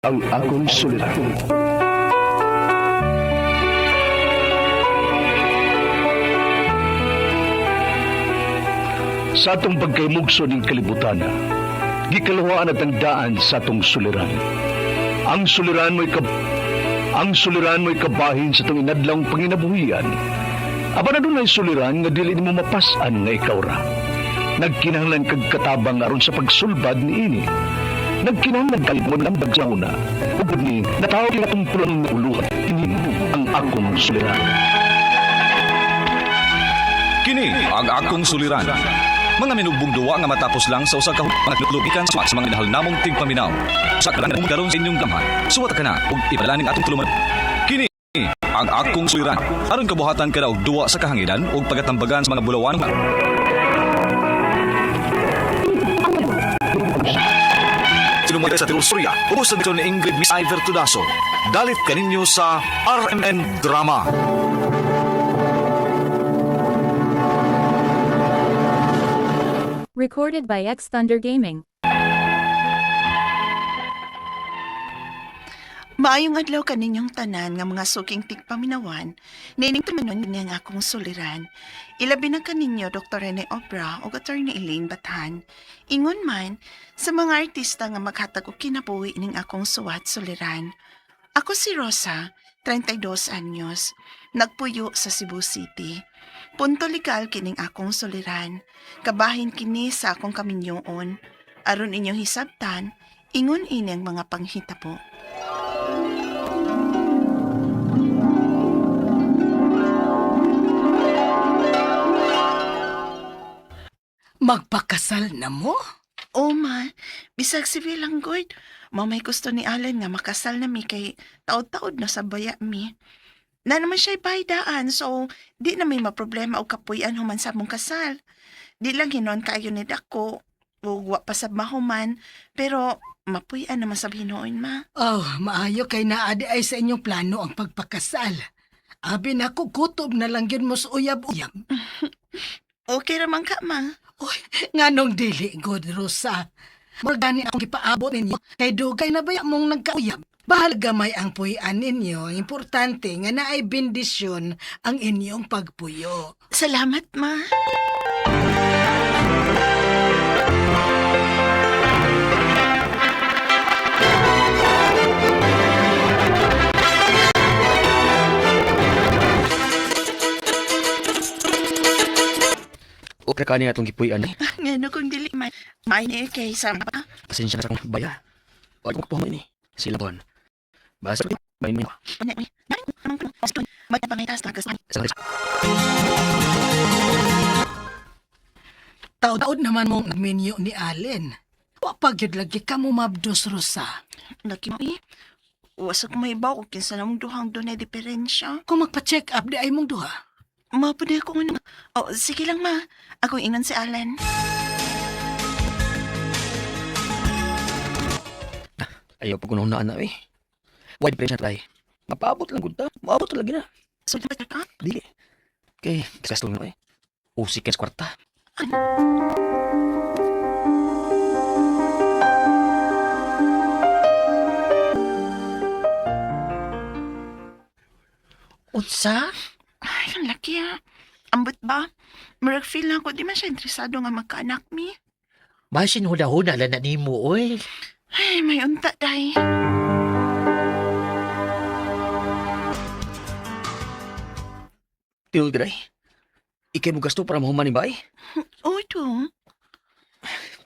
Ang akong suliran. Sa atong pagkaymugso ning kalibutan, gikaluhaan at ang daan sa atong suliran. Ang suliran mo'y kab ang suliran mo'y kabahin sa itong inadlawng panginabuhian. Aba na dunay suliran nga dili nimo mapas-an nga ikaw ra. Nagkinahanglan kag katabang aron sa pagsulbad niini. Nagkinahanglan kag mo lambag sa una. Ug ni natawo kini atong pulang uluhan. Ini ang akong suliran. Kini ang akong suliran. Mga minugbong duwa nga matapos lang sa usa ka mga sa mga minahal namong tigpaminaw. Sa kalang karon sa inyong gamhan. Suwat ka na ug ipalaning atong tuluman. Kini ang akong suliran. Aron kabuhatan kada og duwa sa kahanginan ug pagatambagan sa mga bulawan. Sinumay sa Tirol Surya, ubos sa dito ni Ingrid Miss Iver Tudaso. Dalit kaninyo sa RMN Drama. Recorded by X Thunder Gaming. Maayong adlaw kaninyong tanan nga mga suking tigpaminawan, nining tumanon niya nga akong suliran. Ilabi na kaninyo Dr. Rene Obra ug Attorney Elaine Bathan. Ingon man sa mga artista nga maghatag og kinabuhi ning akong suwat suliran. Ako si Rosa, 32 anyos, nagpuyo sa Cebu City. Punto legal kining akong suliran. Kabahin kini sa akong kaminyoon. Aron inyong hisabtan, ingon ini ang mga panghitabo. Magpakasal na mo? Oo ma, bisag sibil lang good. Mamay gusto ni Alan nga makasal na mi kay taod-taod na sa baya mi. Na naman siya'y baydaan, so di na may maproblema o kapuyan human sa mong kasal. Di lang hinon kayo ni dako, ug wa pa sab mahuman, pero mapuy-an naman sab hinuon ma. Oh, maayo kay naadi ay sa inyong plano ang pagpakasal. Abi nako kutob na lang yun mo sa uyab-uyab. Okay ra man ka ma. Uy, nganong dili, good Rosa. Murag gani akong gipaabot ninyo kay dugay na baya mong nagkauyab. Bahal gamay ang puy-an ninyo. Importante nga naay bendisyon ang inyong pagpuyo. Salamat ma. Okay ka niya itong gipuy-an eh. Ngano kung dili man. May ni kay sa pa. Pasensya na sa akong baya. Wag ko po ini. Sila bon. Basta may may sa Taod-taod naman mong nagminyo ni Allen. Wa pa gyud lagi ka mo mabdos, Rosa. Lagi mo eh. Wasag may baw kung kinsa namong duhang dunay diferensya. Kung magpa-check up di ay mong duha. Mapudi ako nga. Oh, sige lang ma. Ako ingon si Alan. Ayaw pag unang na eh. Wide pressure try. Mapaabot lang gud ta. Maabot lagi na. So, dapat ka? Dili. Kay gasto na eh. Usik kay sa kwarta. Unsa? Ay, ang laki ah. Ambot ba? Murag feel lang ko, di man siya interesado nga magkaanak mi. Basin huna-huna lang na nimo, oy. Ay, may unta, day. Til dre. Ikay mo gasto para mahuman ni bay. Oh, ito.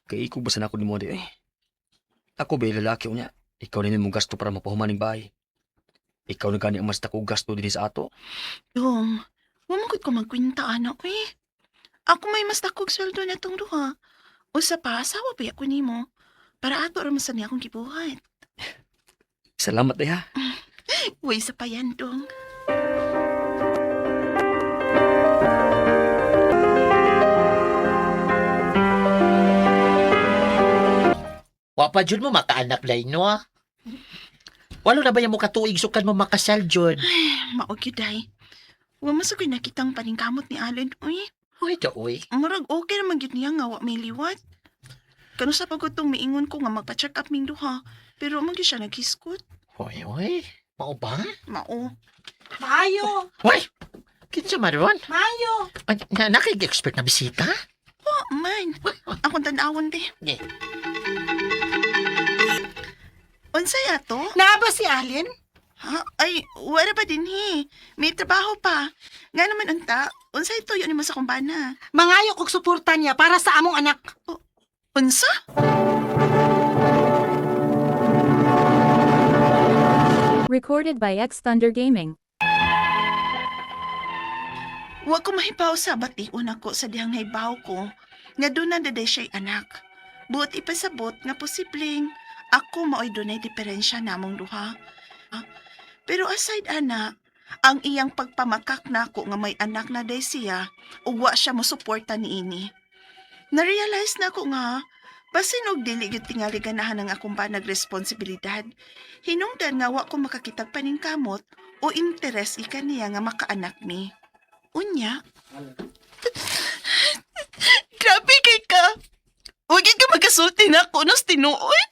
Kay ikaw basta na ako nimo di eh. Ako ba lalaki unya. Ikaw na mo gasto para mapahuman ning bay. Ikaw na gani ang mas dako gasto dinhi sa ato. Dong, wamagod ko magkwinta, anak, eh. Ako may mas dakog sweldo na tong duha. Usa pa, asawa pa ako nimo. Para ato ra man sa niya akong gibuhat. Salamat day ha. Uy, sa pa yan, dong. Wa pa jud mo makaanak lay no ah. Walo na ba yung mo katuig sukan mo makasal jud? Mao gyud, day. Wa man sa ko'y nakitang paningkamot ni Allen, uy. Uy, do oy. Murag okay naman gyud niya nga wa may liwat. Kano sa pagutong miingon ko nga magpa-check up ming duha. Pero mo gyud siya naghiskot. Hoy, hoy. Mao ba? Mao. Maayo! Hoy! Kinsa man ron? Maayo! Ay, na nakig-expect na bisita? Oh, man. Akong tan-awon di. Eh. Unsay ato? Naa ba si Allen? Ha? Ay, wala pa din hi. May trabaho pa. Nga naman unta, unsay tuyo nimo sa kumbana? Mangayo kog suporta niya para sa among anak. Unsa? Recorded by X Thunder Gaming. Wa ko mahibaw sa bation ako sa dihang nahibaw ko nga doon na daday siya'y anak. Buot ipasabot nga posibleng ako mao'y dunay diferensya namong duha. Ah, pero aside ana, ang iyang pagpamakak nako nga may anak na day siya ug wa siya mosuporta niini. Na-realize na ako nga basin og dili gyud tingali ganahan ang akong banag responsibilidad. Hinungdan nga wa ko makakitag paningkamot o interes ika niya nga makaanak mi. Unya. Grabe kay ka. Huwag ka magkasulti na ako nos tinuod.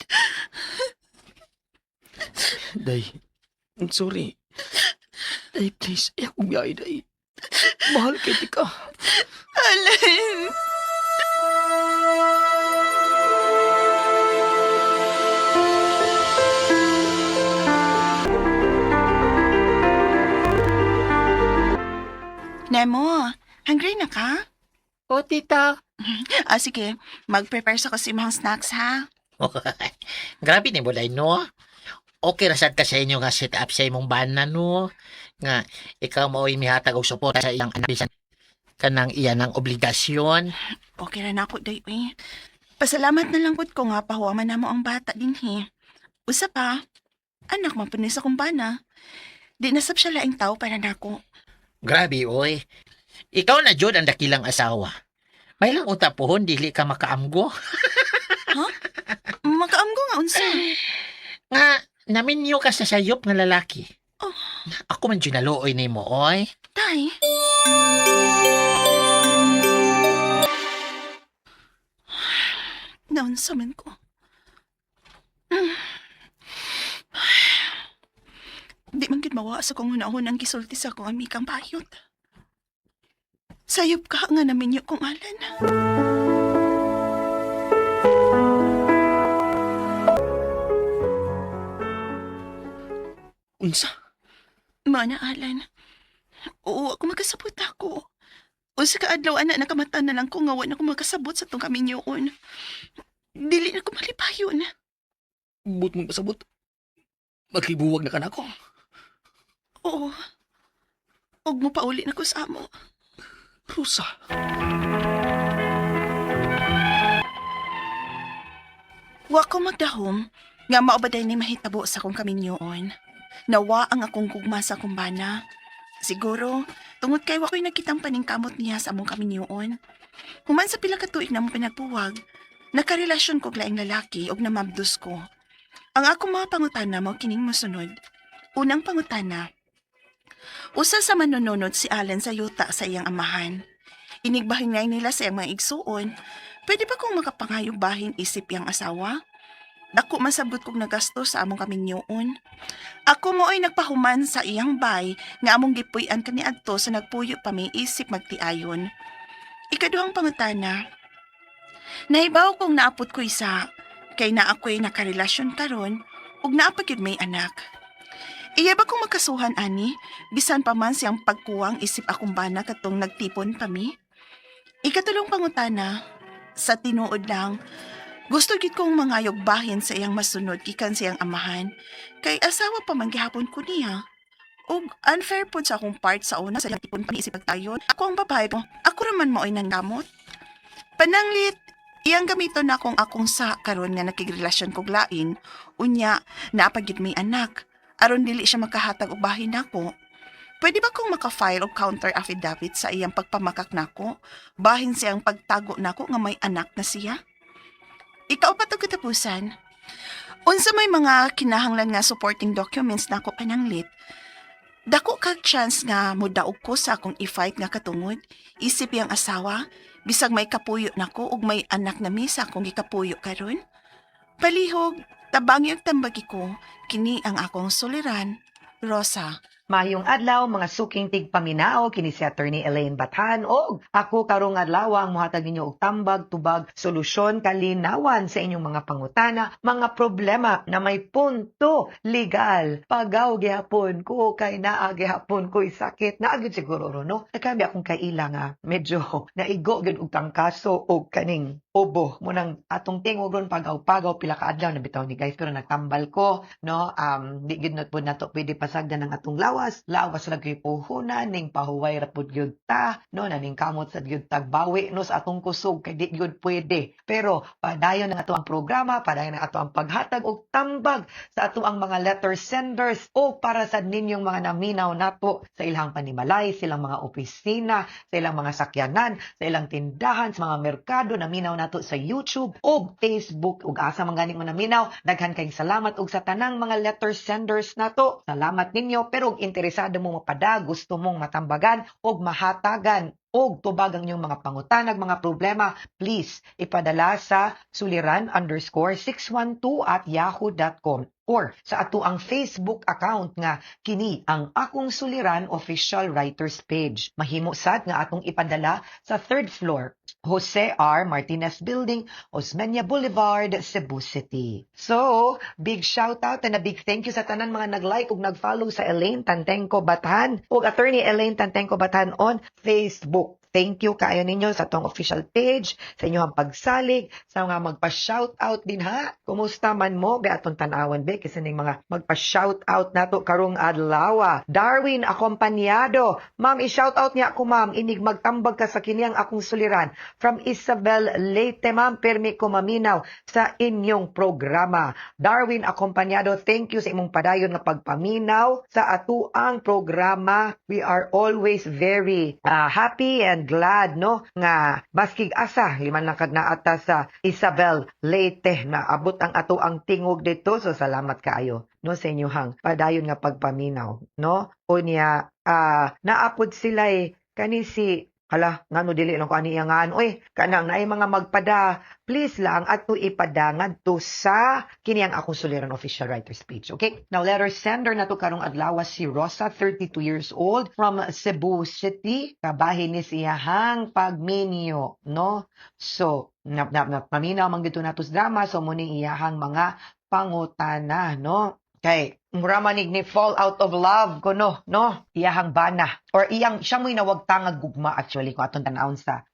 Day, I'm sorry. Day, please. Ay, akong biyahe, day. Mahal kay tika. Alan. Nemo, hungry na ka? O, tita. Ah, sige. Mag-prepare sa kasi mga snacks, ha? Grabe ni mo, day, no? Okay ra sad ka sa inyo nga set up sa imong bana, no? Nga, ikaw mao'y mihatag og suporta sa iyang anak bisan kanang iya ng obligasyon. Okay ra na ako, day, eh. Pasalamat na lang pud ko nga pahuwaman na mo ang bata din, he. Usa pa, anak man pud ni sa kumbana. Di nasab siya laing tao para nako. Grabe, oy. Ikaw na jud ang dakilang asawa. May lang uta pohon dili ka makaamgo. Makaamgo nga unsa. Nga naminyo ka sa sayop nga lalaki. Oh. Ako man jud naluoy nimo, oy. Tay. Naunsa man ko. Di man gid mawa sa kong hunahon ang gisulti sa akong amikang bayot. Sayop ka nga naminyo kong alan. Unsa? Mana, Alan. Oo, ako magkasabot ako. Unsa ka adlaw ana nakamata na lang ko nga wa na ko makasabot sa tong kaminyoon. Dili na ko malipayon. But mong pasabot. Magkibuwag na ka na ako. Oo. Og mo pauli na ko sa amo. Rosa. Wa ko magdahom nga maobaday ni mahitabo sa akong kaminyoon. Nawa ang akong gugma sa akong bana. Siguro, tungod kay wa ko'y nakitang paningkamot niya sa among kaminyoon. Human sa pila ka tuig na mo pinagbuwag, nakarelasyon ko og laing lalaki og namabdos ko. Ang akong mga pangutana mao kining mosunod. Unang pangutana. Usa sa manununod si Alan sa yuta sa iyang amahan. Inigbahin nga nila sa iyang mga igsuon. Pwede ba kong makapangayog bahin isip iyang asawa? Dako masabot kong nagasto sa among kaminyoon. Ako mo ay nagpahuman sa iyang bay nga among gipuy-an kaniadto sa nagpuyo pa may isip magtiayon. Ikaduhang pangutana. Nahibaw kong naapot ko isa kay na ako'y nakarelasyon karon ug naa pa gyud may anak. Iya ba kong makasuhan ani bisan pa man siyang pagkuwang isip akong bana katong nagtipon pa mi? Ikatulong pangutana, sa tinuod lang, gusto gid kong mangayog bahin sa iyang masunod gikan sa iyang amahan kay asawa pa man gihapon ko niya. Ug unfair pod sa akong part sa una sa iyang tipon pa isip pagtayon. Ako ang babae mo. Ako raman mao'y nanggamot. Pananglit, iyang gamiton na akong akong sa karon nga nakigrelasyon kog lain, unya naa pa gyud may anak. Aron dili siya makahatag og bahin nako. Pwede ba kong maka-file og counter affidavit sa iyang pagpamakak nako? Bahin siyang pagtago nako nga may anak na siya? Ikaw pa to katapusan. Unsa may mga kinahanglan nga supporting documents nako pananglit, dako kag chance nga mudaog ko sa akong i-fight nga katungod, isip iyang asawa, bisag may kapuyo nako ug may anak na mi sa akong gikapuyo karon. Palihog, Tabangi ug tambagi ko, kini ang akong suliran, Rosa. Mayong adlaw, mga suking tigpaminao, kini si Attorney Elaine Bathan og ako karong adlaw ang mohatag ninyo og tambag, tubag, solusyon, kalinawan sa inyong mga pangutana, mga problema na may punto legal. Pagaw gihapon ko kay naa gihapon ko'y sakit. Naa gyud siguro ro, no? Nagkami akong kaila nga medyo naigo gyud og tangkaso og kaning ubo mo nang atong tingog ron, pagaw-pagaw pila ka adlaw na bitaw ni, guys, pero nagtambal ko, no? Di gyud na pud nato pwede pasagdan ang atong lawas. Lawas ra gyud puhunan, ning pahuway ra pud gyud ta, no? Naning kamot sad gyud tagbawi, no, sa atong kusog kay di gyud pwede. Pero padayon ang ato ang programa, padayon ang ato ang paghatag og tambag sa ato ang mga letter senders o para sa ninyong mga naminaw nato sa ilang panimalay, silang mga opisina, sa ilang mga sakyanan, sa ilang tindahan, sa mga merkado, naminaw nato sa YouTube o Facebook ug asa man gani mo naminaw. Daghan kayong salamat ug sa tanang mga letter senders nato. Salamat ninyo. Pero og interesado mo mapada, gusto mong matambagan og mahatagan og tubag ang inyong mga pangutanag, mga problema, please ipadala sa suliran_612@yahoo.com or sa ato ang Facebook account nga kini ang Akong Suliran Official Writers Page. Mahimo sad nga atong ipadala sa third floor, Jose R. Martinez Building, Osmeña Boulevard, Cebu City. So, big shout out and a big thank you sa tanan mga nag-like ug nag-follow sa Elaine Tantengco Bathan ug Attorney Elaine Tantengco Bathan on Facebook. Thank you kaayo ninyo sa atong official page, sa inyong pagsalig, sa mga magpa-shout out din ha. Kumusta man mo? Be, atong tan-awan be kasi ning mga magpa-shout out nato karong adlaw. Darwin Acompañado. Ma'am, i-shout out niya ako, ma'am. Inig magtambag ka sa kiniyang Akong Suliran. From Isabel Leyte, ma'am, permi ko maminaw sa inyong programa. Darwin Acompañado, thank you sa imong padayon nga pagpaminaw sa atuang programa. We are always very happy and glad, no, nga baskig asa liman lang kag naata sa Isabel Leyte na abot ang ato ang tingog dito. So salamat kaayo, no, sa inyong padayon nga pagpaminaw, no? Unya naapod sila eh kani si, hala, ngano dili lang ko ani iyangan oy. Kanang naay mga magpada, please lang ato ipada ngadto sa kini ang Akong Suliran Official Writers Page. Okay, now letter sender nato karong adlaw si Rosa, 32 years old, from Cebu City. Kabahin ni siyahang pagminyo, no? So nap nap nap paminaw man gito nato sa drama, so mo ni iyahang mga pangutana, no? Kay mura manig ni fall out of love kuno, no, iyahang bana or iyang siya mo'y nawagtangag gugma actually kung atong tan-awon sa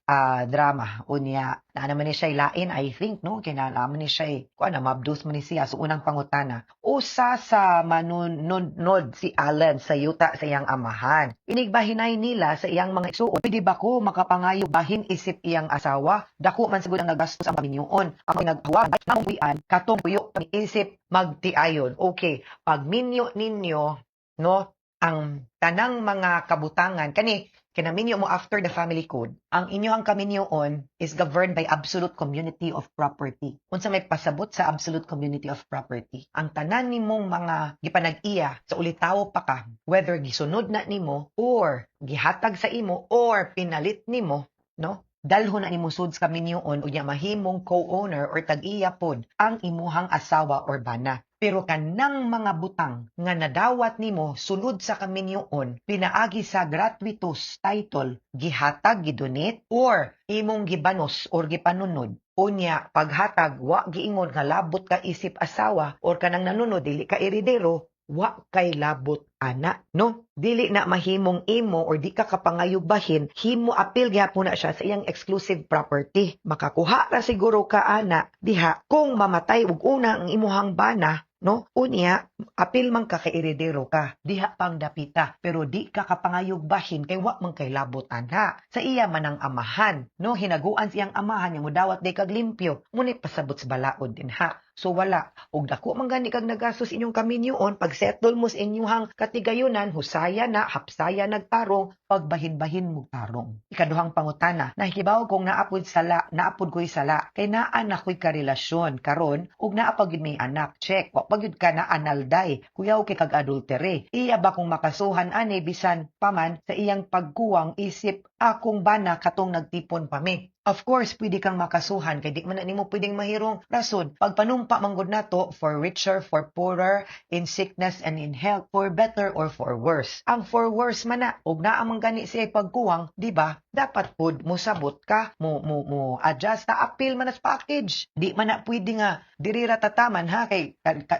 drama. Unya naa naman ni siya lain, I think, no? Kay naa man ni siya eh kuan na mabdus man ni siya. So unang pangutana: usa sa manunod si Allen sa yuta sa iyang amahan. Inigbahinay nila sa iyang mga igsuon, pwede ba ko makapangayo bahin isip iyang asawa? Dako man siguro ang nagastos ang paminyuon ang naghuwag ng katong puyo isip magtiayon. Okay, pag minyo ninyo, no, ang tanang mga kabutangan kani kinaminyo mo after the family code, ang inyong kaminyoon is governed by absolute community of property. Unsa may pasabot sa absolute community of property? Ang tanan nimong mga gipanag-iya sa ulitawo pa ka, whether gisunod na nimo or gihatag sa imo or pinalit nimo, no, dalhon na nimo sud sa kaminyoon, unya mahimong co-owner or tag-iya pod ang imuhang asawa or bana. Pero kanang mga butang nga nadawat nimo sulod sa kaminyoon pinaagi sa gratuitous title, gihatag, gidonate or imong gibanos or gipanunod, unya paghatag wa giingon nga labot ka isip asawa or kanang nanunod, dili ka eredero, wa kay labot ana, no? Dili na mahimong imo or di ka kapangayog bahin. Himo apil gihapon na siya sa iyang exclusive property. Makakuha ra siguro ka ana diha kung mamatay og una ang imuhang bana, no? Unya apil man ka kay eredero ka diha pang dapita, pero di ka kapangayog bahin kay wa man kay labot ana. Sa iya man ang amahan, no? Hinaguan siyang amahan nga modawat day kag limpyo ngunit pasabot sa balaod din ha. So wala og dako man gani kag nagastos inyong kaminyoon. Pag settle mo sa inyong katigayunan, husaya na, hapsaya nagtarong, pagbahin-bahin mo tarong. Ikaduhang pangutana: nahikibaw kong naapod sala, naapod ko'y sala kay naa na ko'y karelasyon karon ug naa pa gyud may anak. Check, wa pa gyud ka na analday, kuyaw kay kag adultery. Iya ba kung makasuhan ani bisan paman sa iyang pagkuwang isip akong bana katong nagtipon pa mi? Of course, pwede kang makasuhan kay di man na nimo pwedeng mahirong rason. Pagpanumpa manggod nato for richer, for poorer, in sickness and in health, for better or for worse. Ang for worse man na, ug naa man gani siya pagkuwang, di ba? Dapat pud mosabot ka, mo adjust ta, appeal man as package. Di man na pwede nga diri ra tataman ha, kay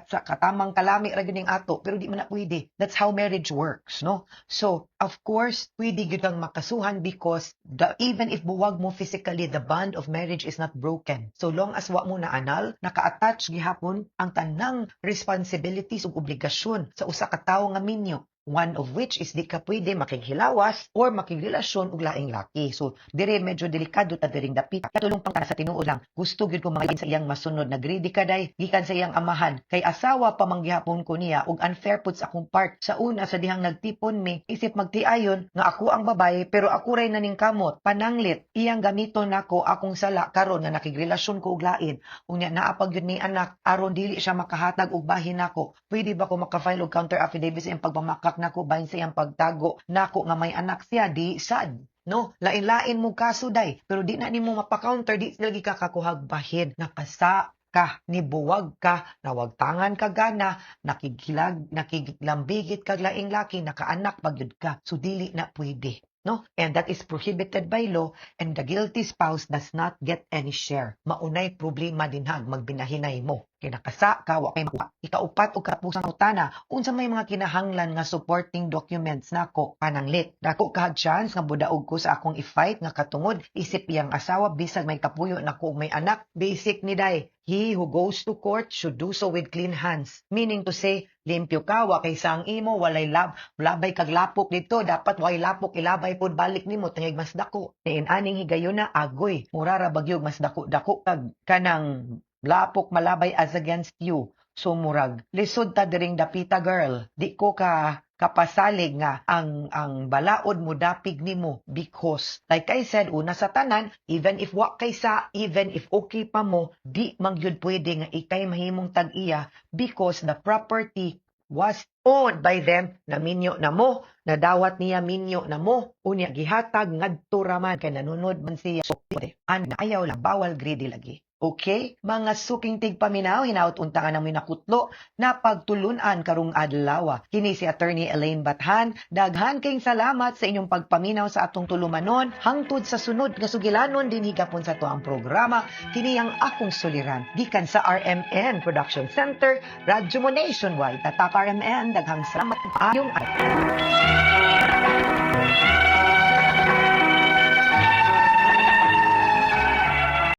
sa katamang kalami ra gyud ning ato, pero di man na pwede. That's how marriage works, no? So, of course, pwede gyud kang makasuhan because even if buwag mo physically, the bond of marriage is not broken. So long as wa mo na annul, naka-attach gihapon ang tanang responsibilities ug obligasyon sa usa ka tawo nga minyo. One of which is di ka pwede makighilawas or makigrelasyon og laing laki. So, dire medyo delikado ta diring dapit. Katulong pang sa tinuod lang. Gusto gyud ko mga sa iyang masunod na greedy ka day gikan sa iyang amahan. Kay asawa pa man gihapon ko niya ug unfair pud sa akong part. Sa una sa dihang nagtipon mi, isip magtiayon nga ako ang babae pero ako ray naning kamot. Pananglit iyang gamiton nako akong sala karon nga nakigrelasyon ko og lain. Unya naa pa gyud ni anak aron dili siya makahatag og bahin nako. Pwede ba ko maka-file og counter affidavit sa iyang pagmamakak nako bahin sa iyang pagtago nako nga may anak siya? Di sad, no? Lain-lain mo kaso day, pero di na nimo mapa-counter, di lagi ka kakuhag bahin. Nakasa ka, nibuwag ka, nawagtangan ka gana, nakighilag, nakiglambigit kag laing laki, nakaanak pa gyud ka. So dili na pwede, no? And that is prohibited by law and the guilty spouse does not get any share. Maunay problema dinhag magbinahinay mo. Kay nakasa ka, wa kay makuha. Ikaupat og katapusang pangutana, unsa may mga kinahanglan nga supporting documents nako? Pananglit, dako kahag chance nga budaog ko sa akong i-fight nga katungod isip iyang asawa bisag may kapuyo nako ug may anak. Basic ni day. He who goes to court should do so with clean hands. Meaning to say, limpyo ka, wa kay sang imo, walay labay kag lapok dito, dapat way lapok ilabay pod balik nimo tungod mas dako. Niin aning higayuna agoy, mura ra bagyog mas dako dako kag kanang lapok malabay as against you. So murag lisod ta diring dapita, girl. Di ko ka kapasalig nga ang balaod mo dapig nimo because, like I said, una sa tanan, even if wa kay sa, even if okay pa mo, di man gyud pwede nga ikay mahimong tag-iya because the property was owned by them. Naminyo na mo, nadawat niya, minyo na mo, unya gihatag ngadto raman kay nanunod man siya. So an ayaw lang, bawal greedy lagi. Okay? Mga suking tigpaminaw, hinaut unta nga namoy nakutlo na pagtulunan karong adlaw. Kini si Attorney Elaine Bathan. Daghan kayong salamat sa inyong pagpaminaw sa atong tulumanon. Hangtod sa sunod nga sugilanon dinhi gapon sa atuang programa. Kini ang Akong Suliran. Gikan sa RMN Production Center, Radyo Mo Nationwide. Tatak RMN, daghang salamat. Ayong